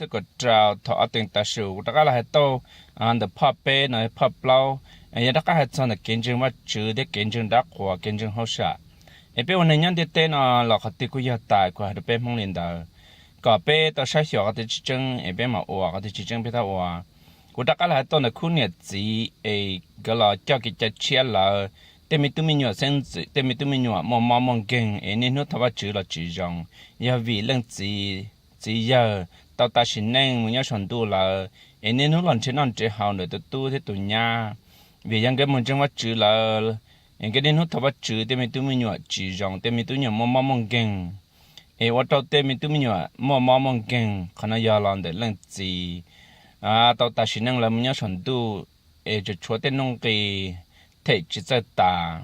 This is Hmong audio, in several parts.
Xwb kom rau thaum ob teev tav su kuv rov qab los hais tau ntawm phoj peb no phoj plaub, yog rov qab hais txog ntawm kev ntseeg Vajtswv thiab kev ntseeg dab qhuas kev ntseeg hauj sam. Es peb ua neeg nyob ntiaj teb no los qhov twg kuj yog tas, kuv hais rau peb Hmoob li ntawd, kom peb tau saib xyuas qhov twg tseeb tseeb es peb mam ua, qhov twg tsis tseeb peb txhob ua. Kuv rov qab los hais tau ntawm khub niam txiv es nkawd los coj kev cai tshiab lawm, tej me tub me nyuam xeeb ntxwv, tej me tub me nyuam muaj mob muaj nkeeg es niaj hnub thov Vajtswv los tsis zoo, yog vim leej txiv, txiv yawg tau tas sim neej mus nyob saum ntuj lawm, es niaj hnub los nrhiav noj nrhiav haus ntawm tus tub thiab tus nyab. Vim yog nkawd mus ntseeg Vajtswv lawm, es nkawd niaj hnub thov Vajtswv tej me tub me nyuam tsis zoo, tej me tub me nyuam muaj mob muaj nkeeg, es ua rau tej me tub me nyuam muaj mob muaj nkeeg. Qhov no yog los ntawm leej txiv tau tas sim neej lawm mus nyob saum ntuj, es tseem tshuav tej nuj nqis them tsis txawj tas,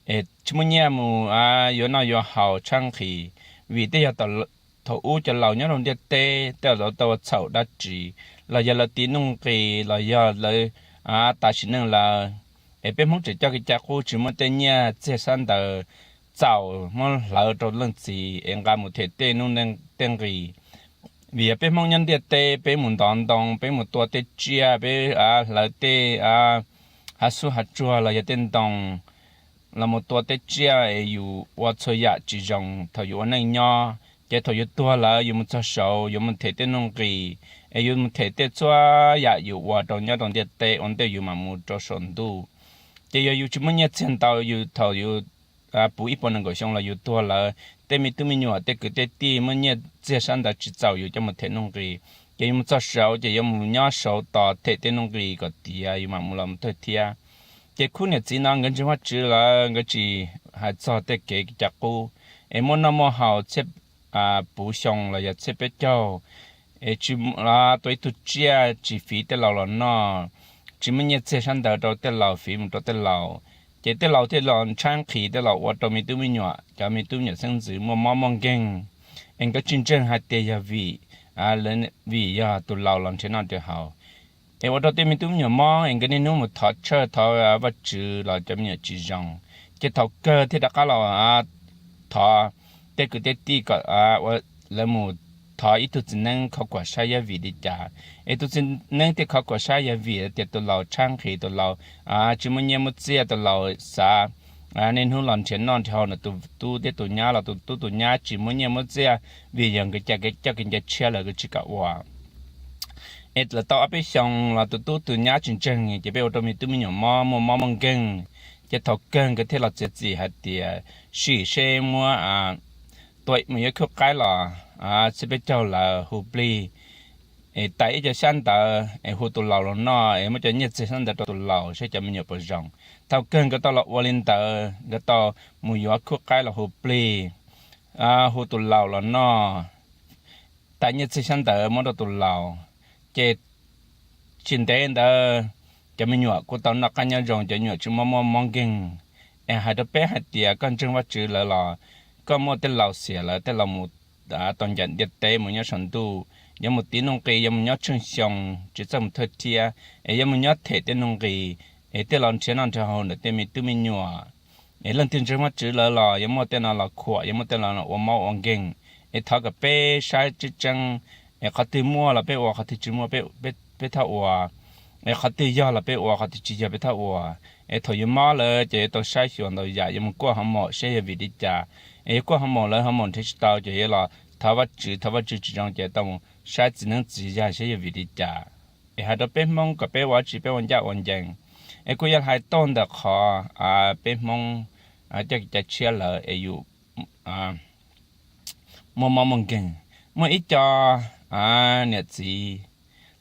es tsis muaj nyiaj mus yuav noj yuav haus tshab nqhis. Vim tej yog thaum ub cov laus nyob rau ntiaj teb tej laus tau ua txhaum dab tsi, los yog lawv tiv nuj nqis los yog lawv tas sim neej lawm, es peb Hmoob tseem coj kev cai qub tsis muaj tej nyiaj txiag sab ntawd txaus muab hlawv rau leej txiv es nqa mus them tej nuj tej nqis. Vim yog peb Hmoob nyob ntiaj teb peb mus ntov ntoo, peb mus tua tej tsiaj, peb hlawv tej hav xub hav tsuag los yog tej ntoo los mus tua tej tsiaj es yus ua txhua yam tsis zoo thaum yus ua neej nyob, ces thaum yus tuag lawm yus mus txog saud yuav mus them tej nuj nqis, es yuav mus them tej txhua yam yus ua rau nyob rau ntiaj teb ua ntej yus mam mus rau saum ntuj. Ces yog yus tsis muaj nyiaj txiag ntau, yus thaum yus puv ib puas nees nkaum xyoo los yus tuag lawm, tej me tub me nyuam tej kwv tej tij muaj nyiaj txiag sab ntawd tsis txaus yus coj mus them nuj nqis, ces yus mus txog saud ces yuav mus nyob saud tos them tej nuj nqis kom tiav yus mam mus los mus thawj thiab. Ces khub niam txiv no nkawd ntseeg Vajtswv lawm nkawd tsis hais txog tej kev cai qub, es muaj noj muaj haus txhiab puv xyoo los yog txhiab peb caug, es tsis tua ib tug tsiaj tsis fiv tej laus los noj, tsis muaj nyiaj txiag sab ntawd rau tej laus fiv mus rau tej laus, ces tej laus thiaj los ntshab nqhis tej laus ua rau me tub me nyuam, cov me tub me nyuam xeeb ntxwv muaj mob muaj nkeeg. Es nkawd tsis ntseeg hais tias yog vim, vim yog tus laus los nrhiav noj nrhiav haus, es ua rau tej me tub me nyuam mob es nkawd niaj hnub mus thov tshawj thov Vajtswv los cov me nyuam tsis zoo. Ces thaum kawg thiaj rov qab los thov tej kwv tej tij kom lawv mus thov ib tug txiv neeb khov kuam saib yog vim li cas. Es tus txiv neeb thiaj khov kuam saib yog vim tias tus laus tshab nqhis, tus laus tsis muaj nyiaj muaj txiag, tus laus xav niaj hnub los nrhiav noj nrhiav haus ntawm tus tub thiab tus nyab los tus tub tus nyab tsis muaj nyiaj muaj txiag, vim yog nkawd cov kev cai tshiab lawm nkawd tsis kam ua. Es lawv tau ob peb xyoos los tus tub tus nyab tsis ntseeg ces peb ua rau me tub me nyuam mob muaj mob muaj nkeeg. Ces thaum kawg nkawd thiaj los txiav txim hais tias sim seb muab tua mus yuav khub qaib los txhiab peb caug lawm hu plig, es tais ib co xyab ntawv es hu tus laus los noj es muab cov nyiaj txiag xyab ntawv rau tus laus saib cov me nyuam puas zoo. Thaum kawg nkawd tau los ua li ntawd, nkawd tau mus yuav khub qaib los hu plig, hu tus laus los noj, tais nyiaj txiag xyab ntawv muab rau tus laus. Ces tsis ntev ntawd cov me nyuam kuj tau noj qab nyob zoo, cov me nyuam tsis muaj mob mob nkeeg. Es hais rau peb hais tias koj ntseeg Vajtswv lawm los koj muaj tej laus xiam lawm, tej laus mus tau ncaim ntiaj teb mus nyob saum ntuj, yuav mus tiv nuj nqis, yuav mus nyob tsheej xyoo tsis txawj mus thawj thiab, es yuav mus nyob them tej nuj nqis, es tej laus nrhiav noj nrhiav haus ntawm tej me tub me nyuam. Es leej twg ntseeg Vajtswv lawm los yuav muaj tej no los khuam, yuav muaj tej no los ua mob ua nkeeg. Es thov kom peb saib tseeb tseeb, es qhov twg muaj los peb ua, qhov twg tsis muaj peb txhob ua, es qhov twg yog los peb ua, qhov twg tsis yog peb txhob ua. Es thaum yuav mob lawm ces yuav tau saib xyuas ntau yam, yuav mus kuaj hoo maum saib yog vim li cas. Es yuav kuaj hoo maum lawm hoo maum nrhiav tsis tau ces yuav los thov Vajtswv, thov Vajtswv tsis zoo ces tau mus saib txiv neeb txiv yaig saib yog vim li cas. Es hais rau peb Hmoob kom peb ua tsi peb ua ncaj ua ncees. Es kuv yog hais tau ntawm qhov peb Hmoob coj kev cai tshiab lawm es yus muaj mob muaj nkeeg. Muaj ib co niam txiv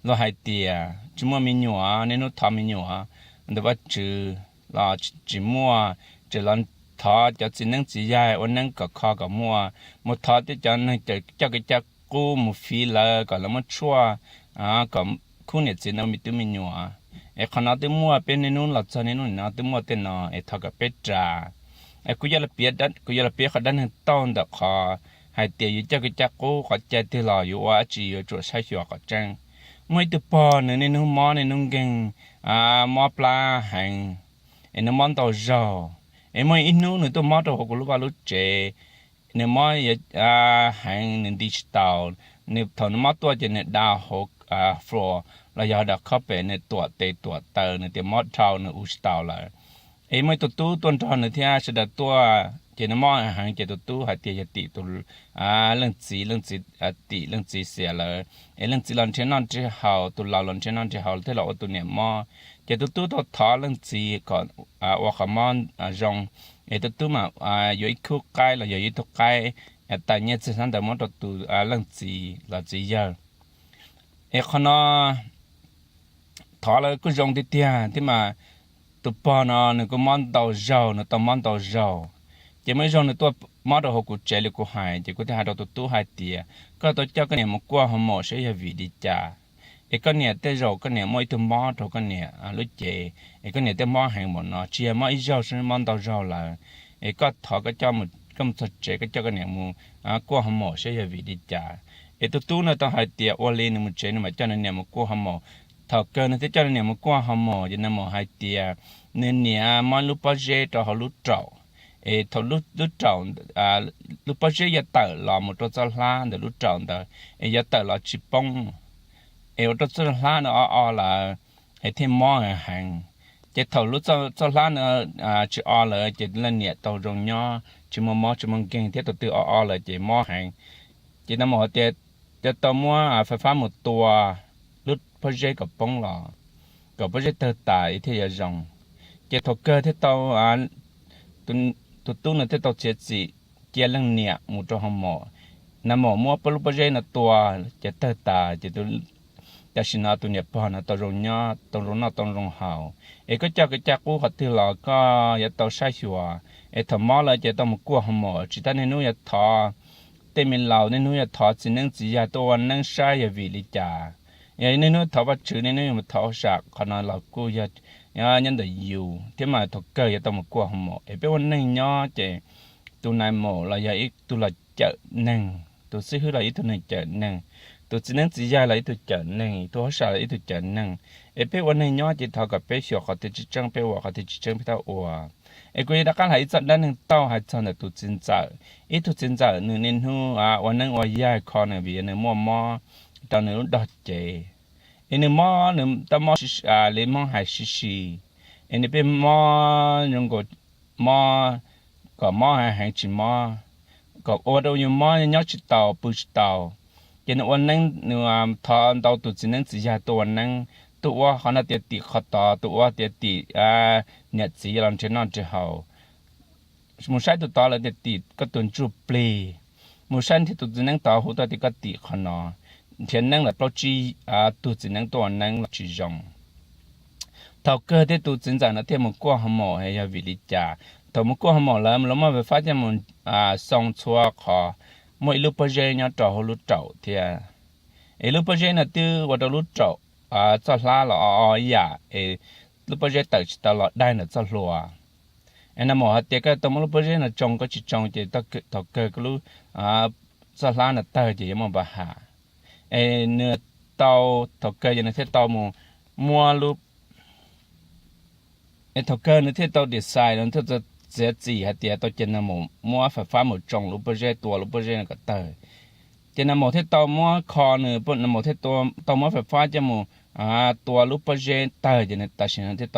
luag hais tias tsis muaj me nyuam, niaj hnub thov me nyuam ntawm Vajtswv los tsis muaj, tseem los thov cov txiv neeb txiv yaig ua neeb kom kho kom muaj, mus thov tej cov neeg coj kev cai qub mus fiv lawv kom lawv muab tshuaj kom khub niam txiv ntawd me tub me nyuam. Es qhov no twb muaj, peb niaj hnub los txog niaj hnub nim no twb muaj tej no, es thov kom peb ras. Es kuv yuav los piav qhov dab neeg tau ntawm qhov hais tias yus coj kev cai qub qhov cai twg los yuav ua dab tsi yuav tsum saib xyuas kom tseeb. Muaj ib tug pog nws niaj hnub mob niaj hnub nkeeg, mob plab heev, es nws mob ntau zaug. Es muaj ib hnub nws tuaj mob rau hauv kuv lub vaj lub tsev, nws mob heev nws nti tsis taus, nws thaum nws mob tuaj ces nws da hauv floor los yog daws khob pem, nws tuam tes tuam taw, nws tias mob dhau, nws ua tsis tau lawm. Es muaj ib tug tub tuaj nrog nws thiab sawv daws tuaj, ces nws mob heev ces tus tub hais tias yog tim tus leej txiv, leej txiv tim leej txiv xiam lawm, es leej txiv los nrhiav noj nrhiav haus, tus laus los nrhiav noj nrhiav haus thiaj los ua tus niam mob. Ces tus tub tau thov leej txiv kom ua qhov mob zoo, es tus tub mam yuav ib khub qaib los yog ib tug qaib tawm nyiaj txiag xab ntawd muab rau tus leej txiv los txiv yawg. Es qhov no thov lawv kuj zoo tiag tiag thiab mas, tus pog no nws kuj mob ntau zaug, nws tau mob ntau zaug. Ces muaj ib zaug nws tuaj mob rau hauv kuv tsev li kuv hais, ces kuv thiaj hais rau tus tub hais tias koj tau coj koj niam mus kuaj hoo maum saib yog vim li cas. Es koj niam tej zaum koj niam muaj ib tug mob rau koj niam lub cev, es koj niam tej mob heev npaum no tsis yog mob ib zaug, mob ntau zaug lawm. Es koj thov koj mus txog tsev koj coj koj niam mus kuaj hoo maum saib yog vim li cas. Es tus tub no tau hais tias ua li, nws mus tsev nws mam coj nws niam mus kuaj hoo maum. Thaum kawg nws thiaj coj nws niam mus kuaj hoo maum, ces nws mam hais tias nws niam mob lub pob zeb rau hauv lub raum. Es thaum lub raum, lub pob zeb yuav tawm los mus rau txoj hlab ntawm lub raum ntawd, es yuav tawm los tsis poob, es ua rau txoj hlab no o o lawm, es thiaj mob heev. Ces thaum lub txoj hlab no tsis o lawm ces leej niam tau zoo nyob, tsis muaj mob tsis muaj nkeeg thiab, tus twg o o lawm ces mob heev. Ces nws mam hais tias yuav tau muab fais fab mus tua lub pob zeb kom poob los, kom pob zeb tawg tas thiaj yuav zoo. Ces thaum kawg thiaj tau, tus tub no thiaj tau txiav txim cia leej niam mus rau hoo maum. Nws mam muab lub pob zeb no tua, ces tawg tas ces tam sim no tus niam pog no tau zoo nyob, tau zoo noj tau zoo haus. Es koj coj kev cai qub qhov twg los koj yuav tau saib xyuas. Es thaum mob lawm ces tau mus kuaj hoo maum, tsis tas niaj hnub yuav thov tej me laus, niaj hnub yuav thov txiv neeb txiv yaig tuaj ua neeb saib yog vim li cas. Yog niaj hnub thov Vajtswv, niaj hnub yuav thov sam, qhov no los kuj yog nyob ntawm yus thiab mas, thaum kawg yuav tau mus kuaj hoo maum. Es peb ua neeg nyob ces tus nais maum los yog ib tug los cawm neeg, tus xib hwb los ib tug neeg cawm neeg, tus txiv neeb txiv yaig los ib tug cawm neeg, tus hauj sam los ib tug cawm neeg. Es peb ua neeg nyob ces thov kom peb xyuas qhov twg tsis tseeb peb ua, qhov twg tsis tseeb peb txhob ua. Es kuv yuav rov qab hais ib zaj dab neeg tau hais txog ntawm tus txiv ntxawm. Ib tug txiv ntxawm nws niaj hnub ua neeb ua yaig kho nws vim nws muaj mob rau nws lub dog cev. Es nws mob, nws tau mob li Hmoob hais sib si, es nws pheej mob zoo nkaus mob, kom mob heev tsis mob, kom ua rau yus mob nyob tsis tau pw tsis tau. Ces nws ua neeb, nws thov ntau tus txiv neeb txiv yaig tuaj ua neeb, tuaj ua qhov no tias tim qhov tod, tuaj ua tias tim niam txiv los nrhiav noj nrhiav haus. Mus saib tus tod lawv tias tim koj tus ntsuj plig, mus saib nrhiav tus txiv neeb tod hu tuaj tias koj tim qhov no. Nrhiav neeb lawm plaub tsib tug txiv neeb tuaj ua neeb los tsis zoo. Thaum kawg thiaj tus txiv ntxawm no thiaj mus kuaj hoo maum, yog vim li cas? Thaum mus kuaj hoo maum lawv los muab fais fab coj mus xoo txhua qhov, muaj ib lub pob zeb nyob rau hauv lub raum thiab. Es lub pob zeb no twb ua rau lub raum txoj hlab los o o ib yam, es lub pob zeb tawm tsis tau los daig ntawm txoj hlua. Es nais maum hais tias koj tau muab lub pob zeb no tsoo, koj tsis tsoo ces thaum kawg koj lub txoj hlab no tawg ces yuav muaj npa has. Es nws tau, thaum kawg ces nws thiaj tau mus muab lub, es thaum kawg nws thiaj tau decide los thiaj txiav txim hais tias tau cia nais maum muab fais fab mus tsoo lub pob zeb, tua lub pob zeb no kom tawg. Ces nais maum thiaj tau muab kho nws, nais maum thiaj tau muab fais fab coj mus tua lub pob zeb tawg, ces nws tam sim no thiaj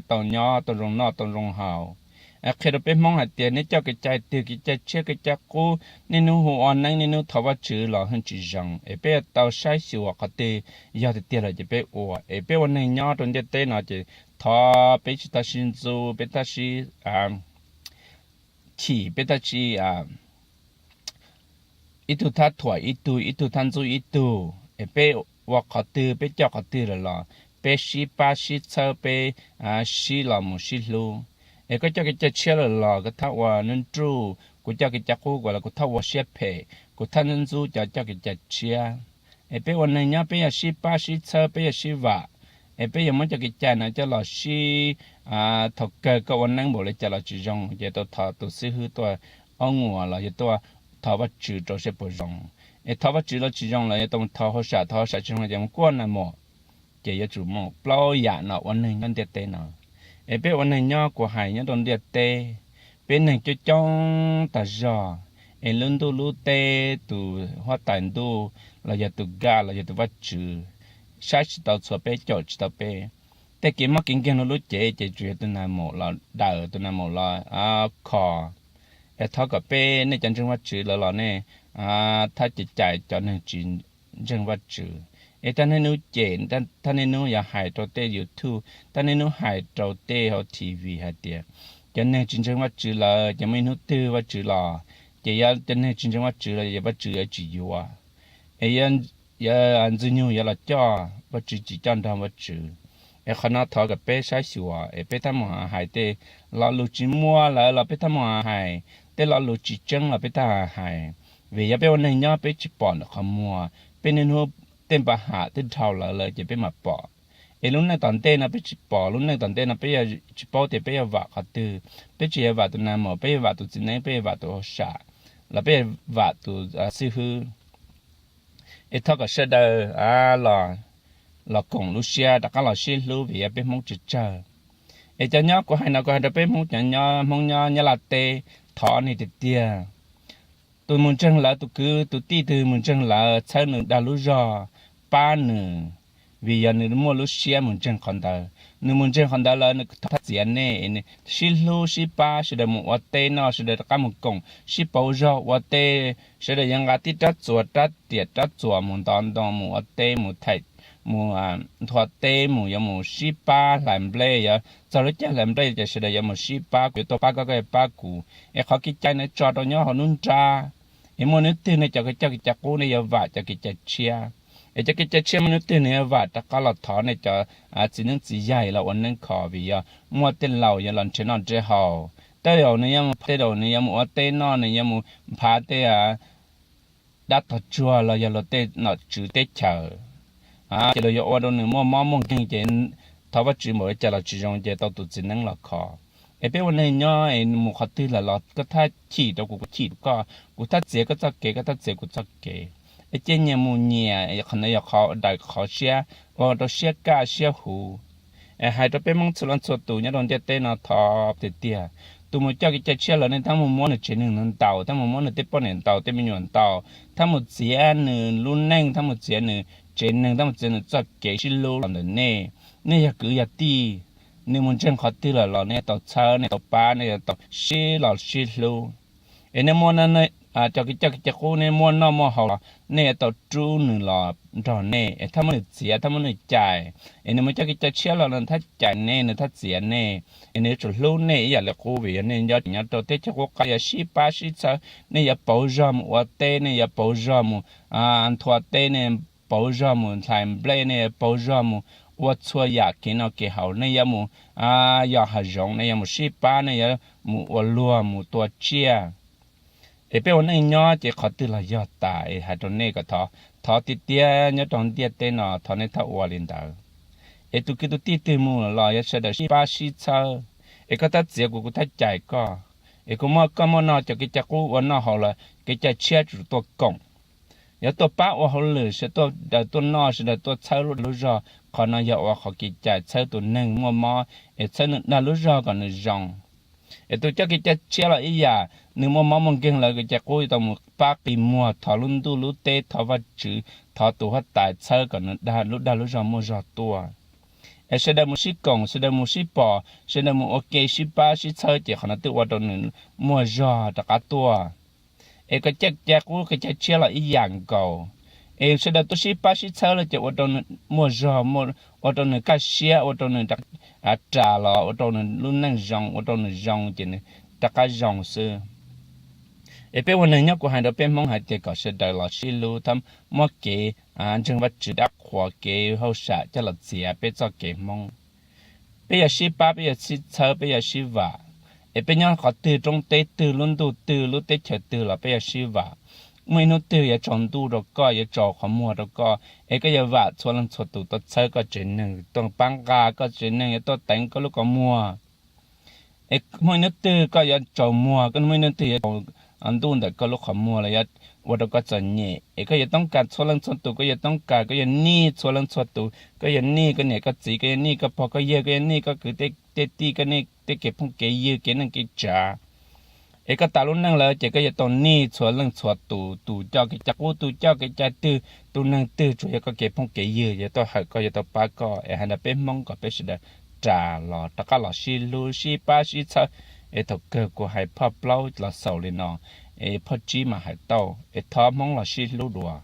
tau nyob tau zoo noj tau zoo haus. Qhia rau peb Hmoob hais tias nej coj kev cai twg, kev cai tshiab kev cai qub, niaj hnub hu ua neeb niaj hnub thov Vajtswv los yeej tsis zoo. Es peb yuav tau saib xyuas qhov twg yog tiag tiag lawm ces peb ua. Es peb ua neeg nyob rau ntiaj teb no ces thov peb tsis txhob sib ntxub, peb txhob sib chim, peb txhob sib, ib tug txhob thuam ib tug, ib tug txhob ntxub ib tug. Es peb ua qhov twg, peb coj qhov twg lawm los peb sib pab sib txhawb, peb sib los mus sib hlub. Es koj coj kev cai tshiab lawm los koj txhob ua nruj nruj, kuv coj kev cai qub kuv los kuv txhob ua siab phem, kuv txhob ntxub ntxub cov coj kev cai tshiab. Es peb ua neeg nyob peb yog sib pab sib txhawb, peb yog sib vam, es peb yuav muab cov kev cai no coj los sib, thaum kawg koj ua neeb npaum li cas los tsis zoo ces tau thov tus xib hwb tuaj ob nguas los yog tuaj thov Vajtswv rau seb puas zoo. Es thov Vajtswv los tsis zoo los yuav tau thov hauj sam, thov hauj sam tsis zoo ces mus kuaj nais maum. Ces yuav tsum muaj plaub yam no ua neeg nyob ntiaj teb no. Es peb ua neeg nyob kuv hais nyob rau ntiaj teb, peb neeg coob coob tas zog, Es lub ntuj lub teb, tus huab tais ntuj los yog tus God los yog tus Vajtswv saib tsis tau txhua peb, caum tsis tau peb. Tej kev mob kev nkeeg lub lub cev ces tsuas yog tus nag maum los daws, tus nag maum los kho. Es thov kom peb nej cov ntseeg Vajtswv lawm los nej thov cais cov neeg tsis ntseeg Vajtswv. Es thov niaj hnub cem, thov niaj hnub yuav hais rau tej YouTube, thov niaj hnub hais rau tej hauv T V hais tias cov neeg tsis ntseeg Vajtswv lawm ces muaj ib hnub twg Vajtswv los, ces yog cov neeg tsis ntseeg Vajtswv los yog Vajtswv yuav tsis yuav, es yog Ntxwg Nyoog yuav los coj Vajtswv tsis coj nrog Vajtswv. Es qhov no thov kom peb saib xyuas es peb txhob mus hais tej lo lus tsis muaj lawm los peb txhob mus hais, tej lo lus tsis tseeb los peb txhob hais. Vim yog peb ua neeg nyob peb tsis pom ntawm qhov muag, peb niaj hnub tej npa ham twb dhau lawv lawm ces peb mam pom. Es lub neej tom ntej no peb tsis pom, lub neej tom ntej no peb yuav tsis paub tias peb yuav vam qhov twg. Peb tsis yog vam tus nag maum, peb yuav vam tus txiv neeb, peb yuav vam tus hauj sam, los peb yuav vam tus xib hwb. Es thov kom sawv daws los koom lub siab rov qab los sib hlub vim yog peb Hmoob tsawg tsawg. Es cov nyob kuv hais no kuv hais rau peb Hmoob cov nyob, Hmoob nyob Nyab Laj teb, thov nej tiag tiag. Tus mus ntseeg lawv, tus kwv tus tij twg mus ntseeg lawv, txhawb nws dag lub zog, pab nws, vim yog nws muaj lub siab mus ntseeg qhov ntawd. Nws mus ntseeg qhov ntawd lawm nws thov txiav nej, sib hlub sib pab, sawv daws mus ua teb noj, sawv daws rov qab mus koom sib pauv zog ua teb, sawv daws yuav nqa tib rab txuas, rab riam rab txuas mus ntov ntoo, mus ua teb, mus thaim, mus nthua teb, mus yuav mus sib pab hlais nplej, yuav txog lub caij hlais nplej ces sawv daws yuav mus sib pab, kuv yuav tuaj pab koj, koj yuav pab kuv. Es qhov kev cai no tso rau nyob hauv nruab nrab. Es muaj hnub twg nej cov kev coj kev cai qub nej yuav vam cov kev cai tshiab. Es cov kev cai tshiab muaj hnub twg nws yuav vam rov qab los thov nej cov txiv neeb txiv yaig los ua neeb kho, vim yog muaj tej laus yuav los nrhiav noj nrhiav haus. Tej laus nws yuav mus, tej laus nws yuav mus ua teb noj, nws yuav mus nphav tej dab tog tsuag los yog luag tej nom tswv teb chaws, ces luag yuav ua rau nws muaj mob muaj nkeeg ces thov Vajtswv npaum li cas los tsis zoo ces tau tus txiv neeb los kho. Es peb ua neeg nyob es mus qhov twg lawm los koj thaj chim rau kuv, kuv chim rau koj, kuv thaj txiav koj txoj kev, koj thaj txiav kuv txoj kev. Es cia nyias mus nyias, qhov ntawd yog qhov daws qhov siab, ua rau siab kaj siab huv. Es hais rau peb Hmoob txhua leej txhua tus nyob rau ntiaj teb no thov tiag tiag, tus mus coj kev cai tshiab lawm nej thab mus muab nws tsev neeg ntaus, thab mus muab nws tej poj niam ntaus, tej me nyuam ntaus, thab mus txiav nws lub neej, thab mus txiav nws tsev neeg, thab mus txiav nws txoj kev sib hlub los ntawm nej. Nej yog kwv yog tij, nws mus ntseeg qhov twg lawm los nej yuav tau txhawb, nej yuav tau pab, nej yuav tau sib los sib hlub. Es nej muaj cov kev coj kev cai qub, nej muaj noj muaj haus los nej yuav tau rub nws los nrog nej, es thab muab nws txiav, thab muab nws cais. Es nws mus coj kev cai tshiab los nws thab cais nej, nws thab txiav nej, es nws yuav tsum hlub nej ib yam li qub, vim yog nej nyob, nyob rau teb chaws qub qab yuav sib pab sib txhawb, nej yuav pauv zog mus ua teb, nej yuav pauv zog mus nthua teb, nej pauv zog mus hlais nplej, nej yuav pauv zog mus ua txhua yam kev noj kev haus, nej yuav mus yos hav zoov, nej yuav mus sib pab, nej yuav mus ua luag mus tua tsiaj. Es peb ua neej nyob ces qhov twg los yog tas, es hais rau nej kom thov, thov tiag tiag nyob rau ntiaj teb no thov nej thab ua li ntawd. Es tus kwv tus tij twg mus los yuav sawv daws sib pab sib txhawb. Es koj thab txiav kuv, kuv thab cais koj. Es kuv muaj, koj muaj noj cov kev cai qub ua noj haus los kev cai tshiab tsum tuaj koom, yuav tuaj pab ua hauj lwm, sawv daws tuaj noj, sawv daws tuaj txhawb lub dag lub zog. Qhov no yog ua qhov kev cai txhawb tus neeg muaj mob, es txhawb nws dag lub zog kom nws zoo. Es tus coj kev cai tshiab los ib yam, nws muaj mob muaj nkeeg lawm, kev cai qub tau mus pab qi muag, thov lub ntuj lub teb, thov Vajtswv, thov tus huab tais txhawb kom nws dag, lub dag lub zog muaj zog tuaj. Es sawv daws mus sib koom, sawv daws mus sib pom, sawv daws mus ua ke sib pab sib txhawb ces qhov no twb ua rau nws muaj zog rov qab tuaj. Es kev cai qub kev cai tshiab los ib yam nkaus. Es sawv daws tuaj sib pab sib txhawb lawm ces ua rau nws muaj zog, ua rau nws kaj siab, ua rau nws ras los ua rau nws lub neej zoo, ua rau nws zoo ces nws rov qab zoo xwb. Es peb ua neeg nyob kuv hais rau peb Hmoob hais tias kom sawv daws los sib hlub, thab muab kev ntseeg Vajtswv dab qhuas, kev hauj sam coj los txiav peb txoj kev Hmoob. Peb yuav sib pab, peb yuav sib txhawb, peb yuav sib vam. Es peb nyob qhov twg, roob teb twg, lub ntuj twg, lub teb chaws twg los peb yuav sib vam. Muaj ib hnub twg yuav tsaus ntuj rau koj, yuav tsaus qhov muag rau koj, es koj yuav vam txhua leej txhua tus tuaj txhawb koj tsev neeg, tuaj pab nqa koj tsev neeg, yuav tuaj teev koj lub kua muag. Es muaj ib hnub twg koj yuav tsaus muag, koj muaj ib hnub twg yuav tsaus ntuj ntawm koj lub qhov muag los yuav ua rau koj txom nyem, es koj yuav toob kas txhua leej txhua tus, koj yuav toob kas, koj yuav nij txhua leej txhua tus, koj yuav nij koj niam koj txiv, koj yuav nij koj pog koj yawg, koj yuav nij koj kwv tej tij, koj nij tej kev phooj kev ywg, kev neej kev tsav. Es koj tas lub neej lawm ces koj yuav tau nij txhua leej txhua tus, tus coj kev cai qub, tus coj kev cai twg, tus neeg twg, tsuas yog koj kev phooj kev ywg yuav tau hawm koj, yuav tau pab koj. Es hais ntawd peb Hmoob kom peb sawv daws ras los rov qab los sib hlub sib pab sib txhawb. Es thaum kawg kuv hais phoj plaub los xaus li no, es phoj tsib mas hais tau, es thov Hmoob los sib hlub dua.